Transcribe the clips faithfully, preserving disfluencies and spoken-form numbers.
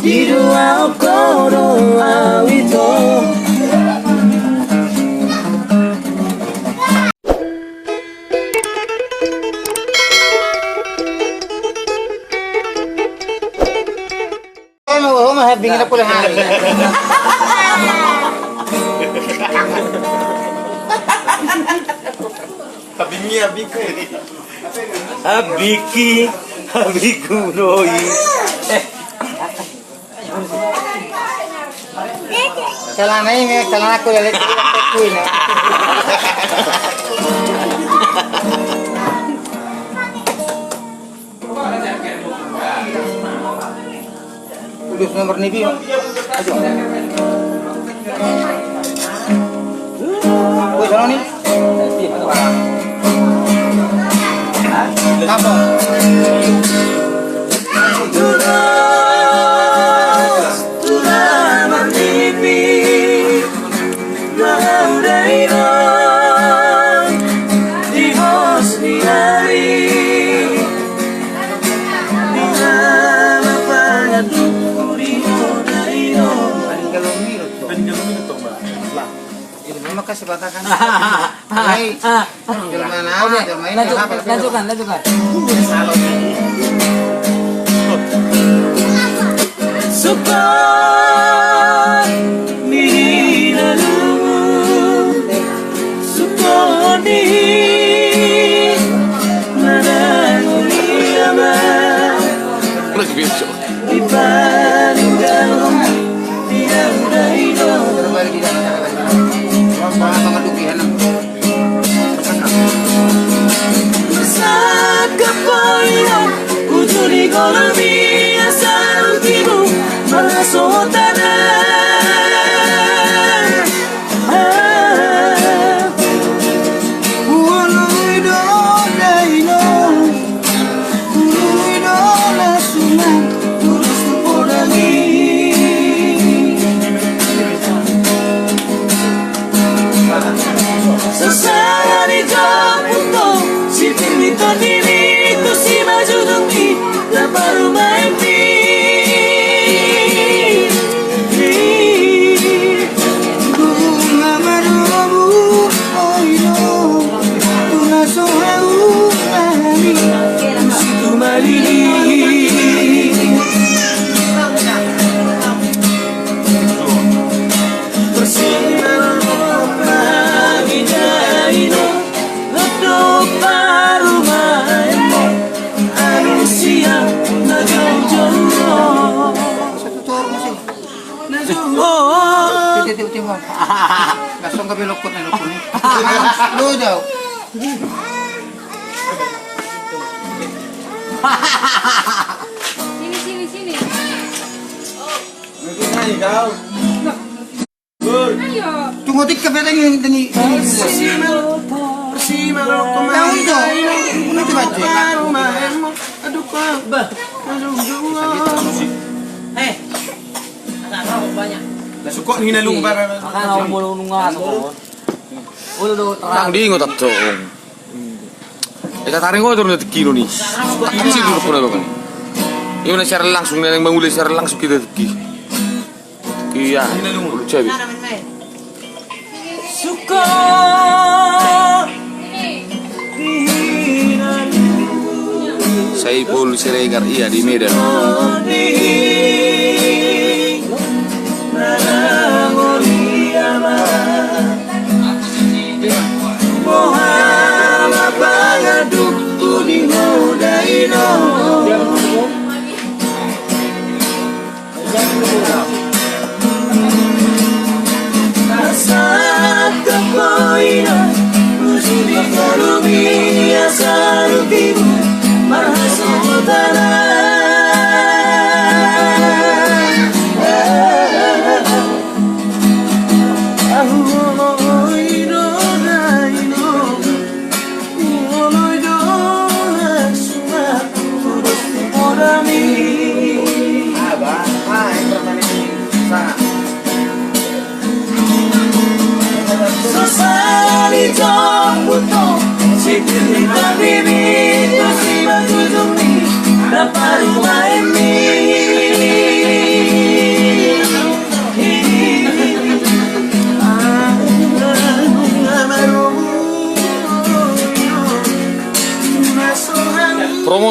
Di dua oko do au ito. Oma, oma, habing na pula hari. Habingi, habingku. Habiki, habiku noi. Eh. Celana ini, celana aku dari kuina. Udah nomor nibi. Ayo. Woi, sana nih. Kampung. Tulang marnipi. Mauda ino di hos ni ari. Di hama pangaduku di hoda ino. Ini memang kasih batakan. Hai. Lanjutkan, lanjutkan. Sukon ni na lumu, sukon ni na lumu. Di paling dalam. Saka poida ujung ni kolom i asa rutimu marhasohotan. Ualui do daino. Ulu i do na sungai, ulu supodangi. Sosara ni japuto, si pirmito diri tu si majujung i, na parumaen i. Oh, oh. Tiup, tiup, tiup, tiup. Langsung ke belok kot, belok kot. Lu jauh. Sini, sini, sini. Ayo. Tunggu tiga petang ini tadi. Persimal, persimal, kemana? Tahu itu. Ini coba cek. Aduh, kok. Aduh, aduh. Eh. Sukok ni na lumu bara. Makana au molo nunga sukok. Olo do terang. Nang di ingot atong. Ita taring otor na tekki no ni. Kecil dulu pun abang. Ia na siaran langsung, na mangulai siaran langsung kita tekki. Iya. Ulu cabe. Saipul Siregar, iya, di Medan.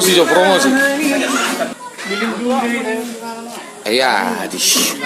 Promosi jo, promosi. Iya, dis.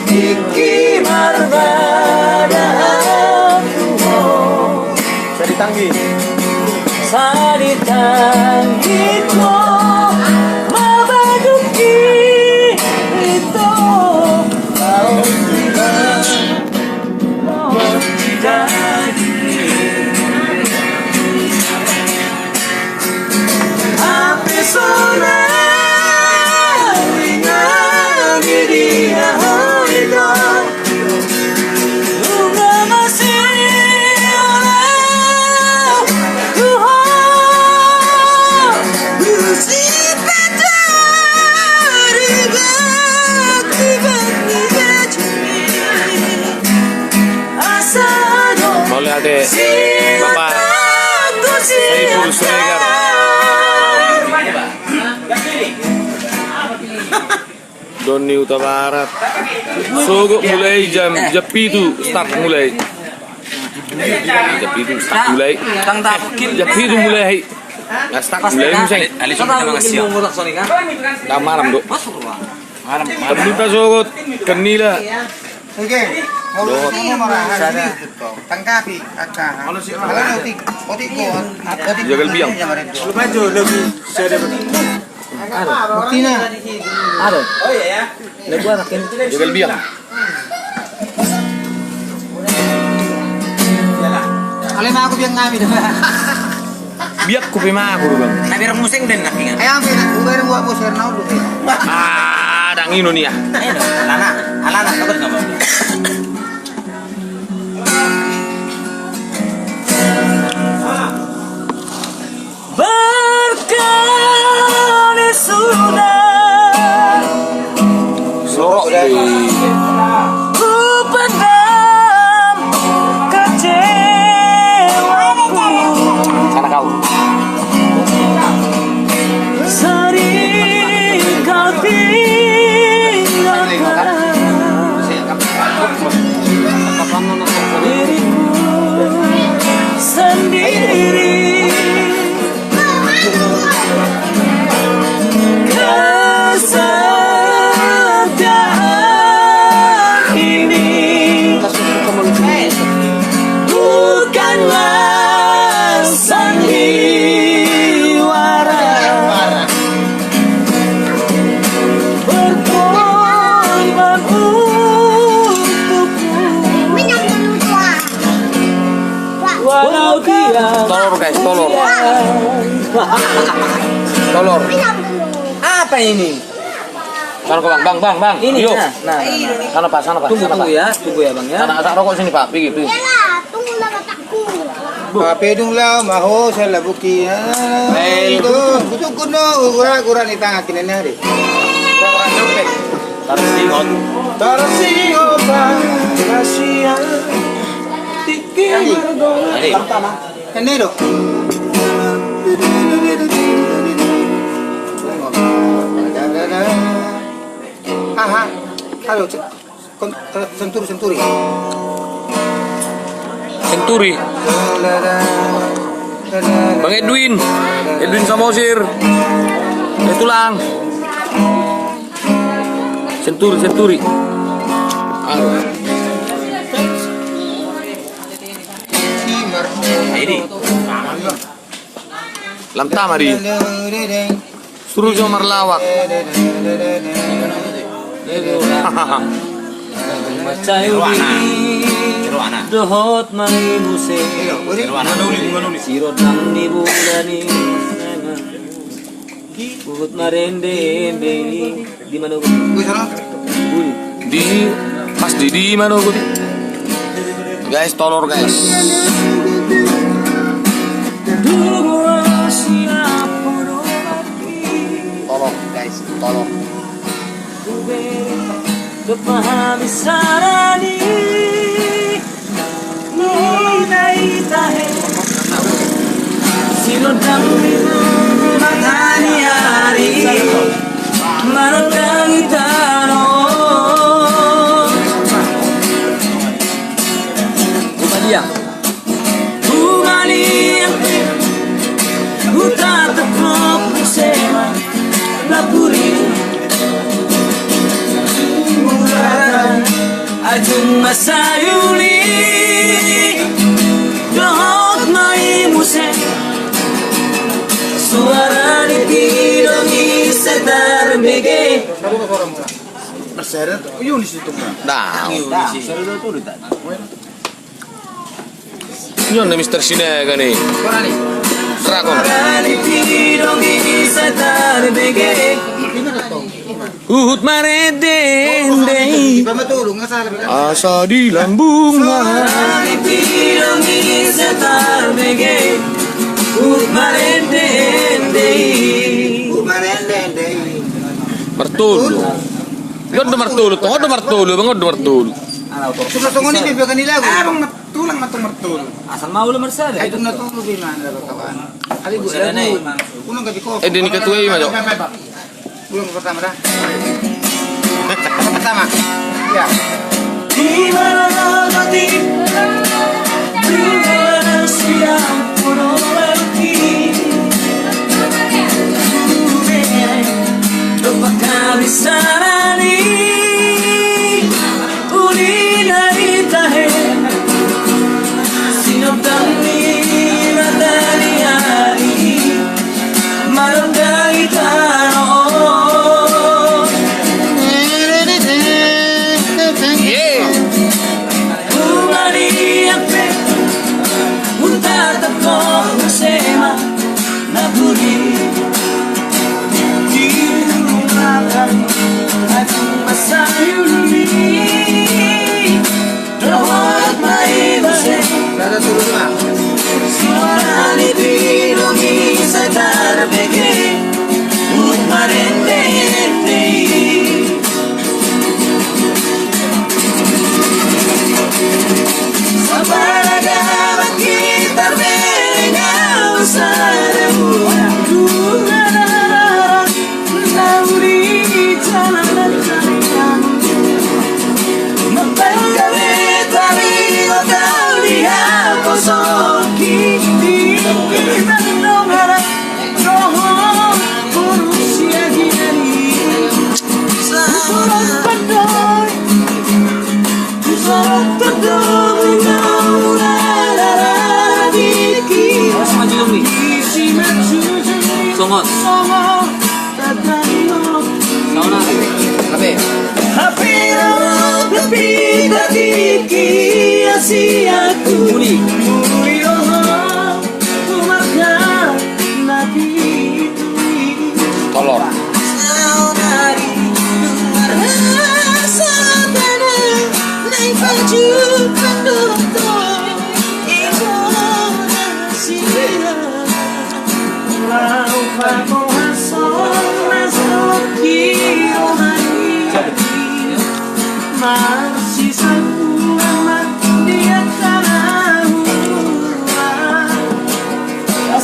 Tingki marbada ahu. Sai ditanggi. Sai ditanggi ho mabaduk i, ito. Mauliate, Bapak Saiful Siregar. Doni Hutabarat. Sogot mulai jam, jam pitu start mulai. Jam pitu start mulai. Jam pitu mulai. Nah, start mulai museng. Dah malam, Dok. Malam, malam. Sogot, Kennila. Oke. Tangkapi, angka. Jagal biang. Buktina. Jagal biang. Alai ma aku biang nami dah. Biakku pe ma aku, Bang. Tapi orang museng dan nak ingat. Ayam pe nak, ubar buat bos karena udah. Ah, dang ino nia. Alana, alana, takut nggak mau. Berkali sudah ku pendam kecewaku. Sana kau. Sering kau tinggalkan. Diriku sendiri. Kesedihan ini bukanlah sandiwara. Berkorban untukku. Walau dia. Tolor, guys, tolor. Tolor. Apa ini? Sana, Bang, Bang, Bang, Bang. Ini, yo. Nah, nah, nah. Sana, Pak, sana, Pak. Tunggu, sana, tunggu, Pak, ya, tunggu ya, Bang, ya. Sana, tak rokok sini, Pak. Pergi, pergi. Iyalah, tunggulah, Pak. Pape dung laho ma ho sian Labuki. Hei. Itu, kutuk kuno, gura-gura ni tangan kini nih, deh. Tarsingot. Tarsingot, Pak. Kasihan. Tingki mardongan. Ende do. Aha. Halo, cek. Kon-, eh, senturi, senturi. Senturi. Bang Edwin. Edwin Samosir. Eh, tulang. Senturi, senturi. Aduh. Lam tama di. Suru jo marlawak. Dohot ma i muse. Iya, boleh. Sirondang ni bulan i. Huhut marende-ende i. Di manogot. Ui, sana. Ui. Di, pas di, di manogot. Guys, tolor, guys. Tolor, guys, tolor. Dohot ma i muse. Nina i tahe. Sirondang ni mataniari. Marondang i tano. Ubadia. Ubadia. Hutatap ho muse ma. Lapuri. Ajung ma sahali. Dohot ma i muse. Suara ni pidong i sai tarbege. Nah. Ini on Mister Sinaga nih. Dragon. Huhut marende-ende i. Asa di lambungna. Huhut marende-ende i. Martolu. Ngon do martolu, tong on do martolu, bang on do martolu. Sudah songon i pe bagan ni lagu. Tulang ma tong martolu. Asal ma olo marsada. Ai dung na tolu be ma na kawan. Kali bu. Unang gabe kopi. Eh, dia ni ketua i ma jo. Ulang pertama dah. Pertama. Ya. Di mana nanti. Di mana siang pun nanti. Dompak kami sarani. Uli na i tahe. Sinondang ni mataniari. Marondang i tano. Umani ape. Hutatap ho muse ma. Napuri. Di rumah kami. Aku masa yuli. Dohot ma i muse. Suara ni pidong i sai tarbege. Huhut marende-ende i. Sabar agama kita berengau sarabu. Tuhan. Nauli jalan tarian. Mapanggabe tari tauli haposoki. Di mandongara roho. Urusia giari. Ukuran pandoi. Ukuran pandoi. Naula radiki. Songot. Songot. Hape. Hape. Muni. Tolor.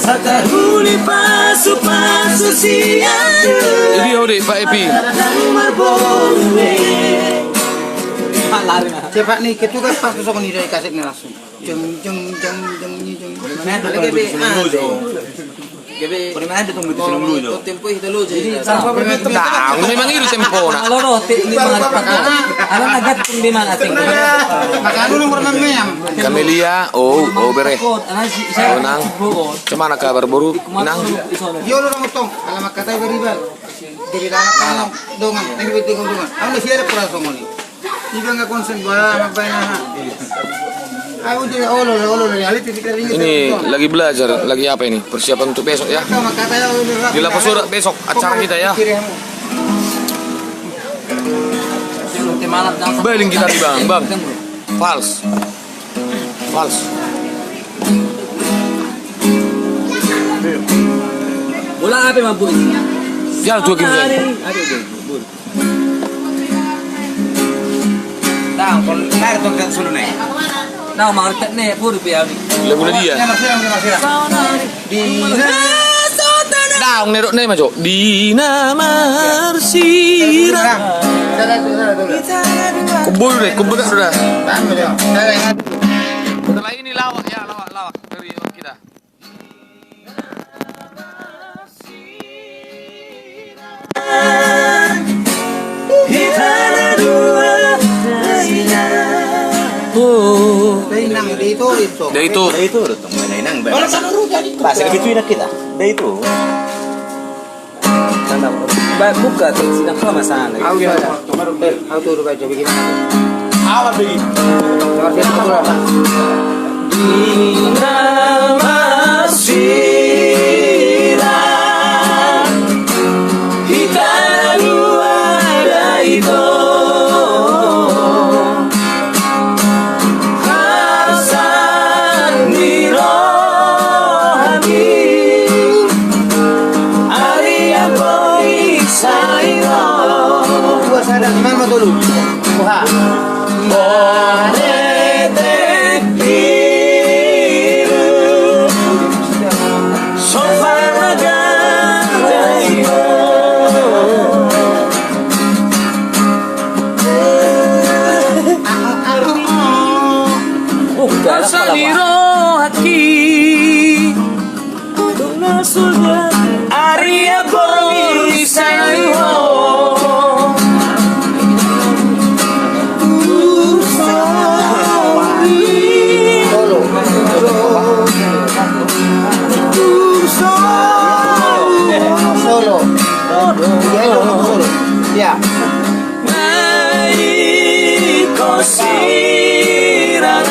Satahuli pasu-pasu sian. Jadi, ode, Pak Epi. Cepat nih, ketugas pas songon i do i kaset ni langsung. Jeng, jeng, jeng, jeng, jeng. Gabe, ah, gabe. Tempo i hita loja. Jadi, tanpa berpikir. Nah, memang itu tempona. Kalau do, te, ini mangan pakon. Ala na gantung di mana, ting. Makanya lu nomor enam ya. Kamelia, oh, oh, bere. Pakon, anak si, saya. Oh, Nang. Pakon. Cemana kabar, Boru? Nang. Dia udah ngomong tong. Alamat kata iba riba. Jadi, anak dongan, yang iba tiga dongan. Kamu udah siap, pura songon i. Iba nggak konsen, gua, apa ya? Ini lagi belajar, lagi apa ini? Persiapan untuk besok ya. Di Lapo Sodak besok acara kita ya. Baling kita di bang, bang. Fals. Fals. Bola apa, Bang Boy? Ya, dua game. Aduh, aduh, aduh. Tahu, kalau layar tuh nggak sulu nih. Tahu, market nih, buru piawi. Lagu na dia. Daong ne dok ne majo. Dina marsirang. Kumpul deh, kumpul dah sudah. Setelah ini lawak ya, lawak, lawak dari kita. Oh. Dari itu, itu. Dari itu. Dari itu, udah tunggu, dari nang, Bang. Pas lagi tuh, kita. Dari itu. Ba, buka tu, sina kau masalah. Au tu, au tu, au tu, au tu, au tu. Awan begini. Dina marsirang, hita na dua da ito. Harsan ni rohami, ari anggo i sai ro. Dua sada, lima ma tolu. Buha. Marete pilu. Harsan ni rohaki. Ari anggo i sai ro. Solo. Solo. Ya. Naiko sirang,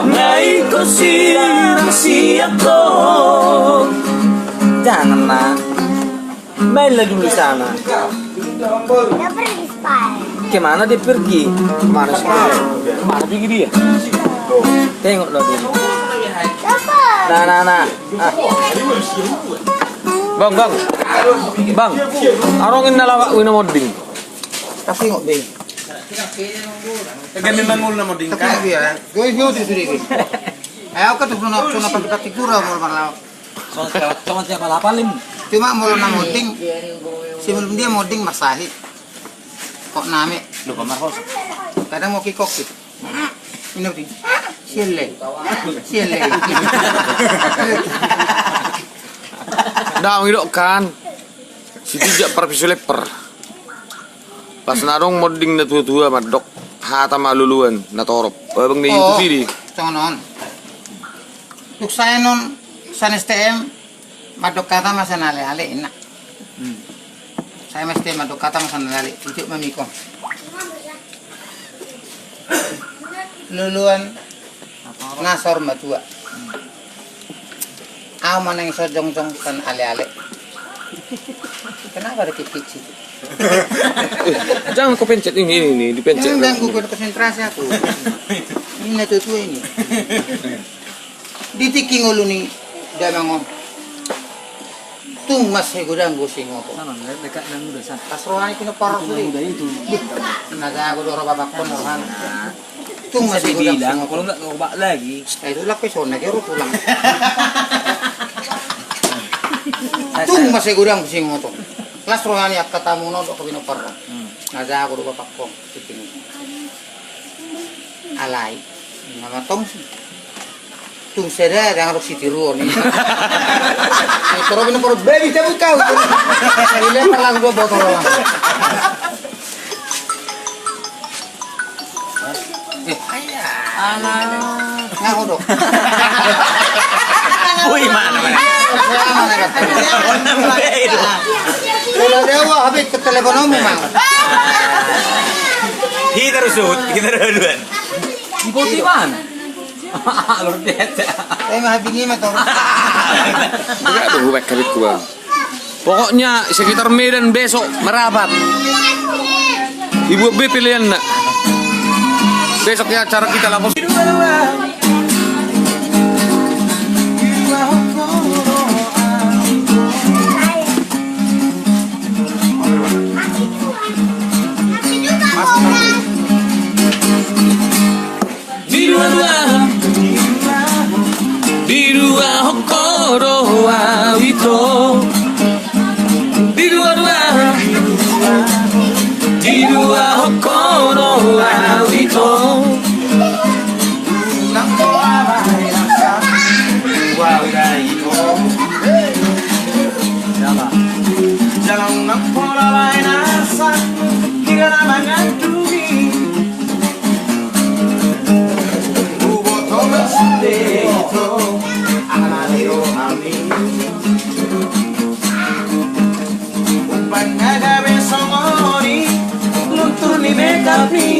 naiko sirang sian ho. Jangan, Nak. Mainlah dulu sana. Dia pergi, Spy. Kemana dia pergi? Kemana sih? Kemana pergi dia? Tengok lo dulu. Siapa? Nah, nah, nah. Ah. Bang, bang. Bang. Arongin na lawak, wina monding. Kasih ngok, Bang. Tegan memang ngolu na monding. Tapi kan dia, gue, gue tuh sudah gitu. Ayo, kan tuh pernah, pernah pakai, pakai gura, mau lawak. Cuma, cuma siapa lapar, Lim? Cuma molo na monding, sebelum dia monding marsahit. Kok name? Lu kok marhos? Kadang mau kikok gitu. Ini berarti. Siele. Siele. Daong idok kan. Sitijak parpisuleper. Pas na adong monding na tua-tua mandok hata maluluan na torop. Abang di YouTube ini. Songon on. Tuk saya non san S T M mandok hata ma san ale-ale enak. Hmm. Saya mesti mandok hata ma san ale-ale. Itu mamikon. Luluan na saur matua. Au ma naeng so jongjong san ale-ale. Kenapa ada kikik situ? Eh, jangan kau pencet ini, ini, ini, dipencet. Jangan ganggu konsentrasi aku. Ini na tua-tua ini. Di tingki ngolu ni damang on. Tung mansai godang do singoto. Sana, dekat dan udah sana. Pas rohani pinompar sude. Udah itu. Na jago do roha bapakon rohana. Tung mansai godang singoto. Kalau enggak, kau bak lagi. Eh, itu lak pe sona, kiro tulang. Tung mansai godang singoto. Las rohani angka tamu on dohot pinompar. Hmm. Na jago do bapakon. Alai. Nama tong si. Tung sada, jangan rok sitiruon. Ini toro bina perut babi cabut kau. Ini lempar langsung dua botol. Eh, alah. Ngaku dong. Woi, mana, mana? Mana, mana? Kalau dia wah, habis ke telepon om, Mang. Kita rusut, kita duluan. Ibu Timan. Luar biasa. Eh, mah bingi mah, Tor. Buka dulu, buka kabitku, Bang. Pokoknya sekitar Medan besok merapat. Ibu B pilihan, nak. Besok ya acara kita lapor. Di dua dua, di dua hoko do au ito. Di dua dua, di dua hoko do au ito. Jala unang pola baen asa, hira na mangandungi. Huboto ma sude ito, ala ni rohami. Umbahen na gabe songon i, luntur ni mekapmi.